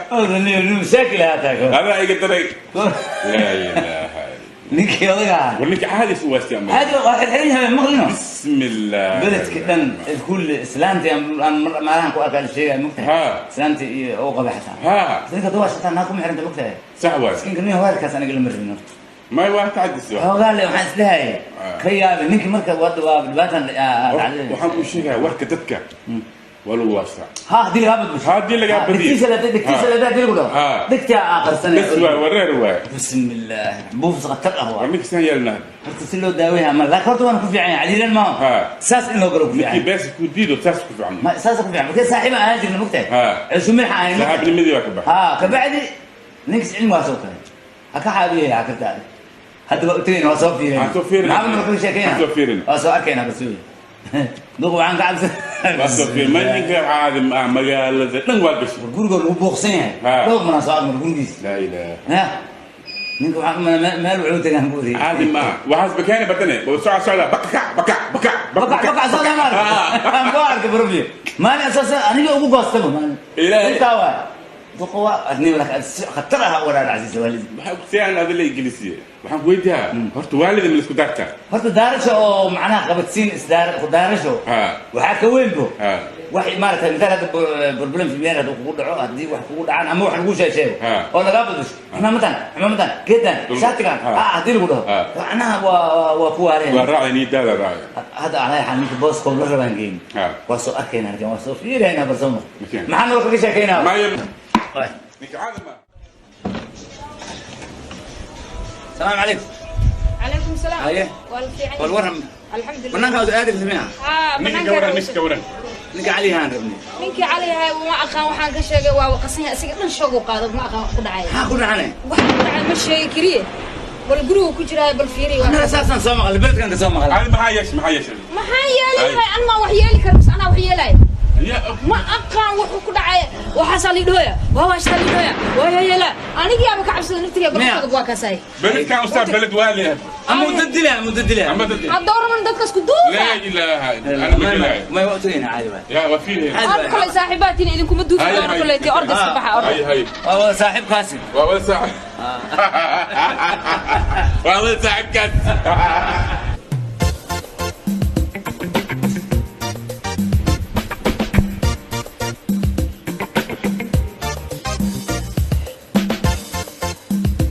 Mashaakil haataa. Adaa iga daray. Laa ilaaha. Ninkii odaga ahaa. War ninka caadis u waastay ama? Caadi waa xirxiran yahay, maqlino. Bismillah. Beledka dhan kulli islaantii aan maalahan ku arkaa la sheegaya, mogtahay? Islaantii iyo oo qabay xataa. Ninka hadda waa shataa naa kuma xiranta, mogtahay? Sax waay. Miskiinka nin hawaalkaas aniga lama rabin horta. May, waa tacadis. Xoogaa le waxaan isdhahayay ka yaabay ninkii marka waa dhibaatan dhacday. Waxaan kuu sheegaya, warka dadka waa lagu waastaa. Ha, haddii lagaa badbasho. Haddii lagaa badiyo. Dhegtiisa la dhegtiisa la haddii lagu dhaho. Dhegtaa aa qarsanaya. Bes waay, wareer waay. Bismillaah, buufis khatar ah waa. War ninka saan yeelnaa. Horta si loo daaweeya ma, laakiin horta waan ku fiican yahay caliilan maaha. Saas in loo galo ku fiican. Ninkii beesa ku diido saas ku fiican. Ma saas ku fiican, markee saaxiib aan ahaan jirna, mogtahay? Cusub milxa ahayn, mogtahay? Saaxiibnimadii waa ka baxay. Ha, kabacdi ninkas cilmigaas oo kale ha ka xaabiyaya ha karta. Hadda waa utagayna, waa soo fiirin. Aan soo fiirin. Maxaa marka sheekeyna? Aan soo fiirin. Waa soo arkaynaa bas wey. Duq waxaan ka cabsan. Waa soo fiirin. Ma ninka caadi ma ah, magaalada dhan waa gashay. War guriga lagu booqsan yahay. Dhowr manaa soo agmar gurigiis. Laa ilaaha. Ya ninka waxaan meel wuxuu tagaan bu iri. Caadi ma ah, waxaas bakeeni badane socda socda, bakac bakac bakac. Bakac bakac soo dhamar aan ku arkay barbiyo maalin asaas aniga ugu goostaba maalin. Ilaahay. Intaa waay duqa waa adniba laka si khatar ah walaal casiis waalidi. Maxaa si aan adila ingilisiye, waxaan ku weydiiyaa horta, waalida ma laisku daartaa? Horta daarasho oo macnaha qabadsiin isdaar daarasho waxaa ka weyn bo wax maaragtay intaan hadda problem familiar hadduu kugu dhaco, haddii wax kugu dhacaan ama wax lagu sheesheego oo lagaa badasho xumaamadan xumaamadan geedan shaatigan haddii lagu dhaho, macnaha waa ku waareen. Waa raacay, niidaada raacay. Hadda alaa xaal ninka booskoo la rabaan geyn. Waa soo arkayna halkan, waa soo fiiraynaa balsamo. Maxaa noo kaga sheekaynaa? Maya, ninka caadi ma. السلام عليكم. عليكم السلام. Haye. والفيعن. Bal warram. الحمد لله. Banaanka aad aadi rabtay miya? ها. Ninka ka waran, ninka ka waran. Ninka calihaan rabnay. Ninkii cali yahay ma aqaan, waxaan ka sheegay waa waqasan yahay isaga dhan, shoog uu qaado, ma aqaan wax ku dhacay. Maxaa ku dhacane? Wax ku dhacay ma sheegi kariye, bal gurigu ku jiraa, bal fiiri waa. Annaga saasaan soo maqlay, beledkan ka soo maqlay. Caadi maxaa yeeshay, maxaa yeeshay? Maxaa yeelay? An ma wax yeeli karo bas anaa wax yeelaya. Ya. Ma aqaan wuxuu ku dhacay, waxaasaa liidhooya, waa waashtaa liidhooya, waa yeela, anigiyaaba ka cabsada naftiga. Miya? Bal waa kaasay. Beledkan ustaa beled waali ah. Ama dad dilaa, ama dad dilaa. Ama dad hadda oraman dadkaas ku duufa. Laa ilaaha illa ana, ma gelaayo. May, waa utagayna, caadi waay. Ya, waa fiiraya. Caadi aan waay. kolay saaxiibaatiin idinkuma duufi Hay, doono hay. Koleyti orda iska baxa, orda. Hay hay. Waa wada saaxiibkaasi. Waa wada saaxib, waa wada saaxibkaas.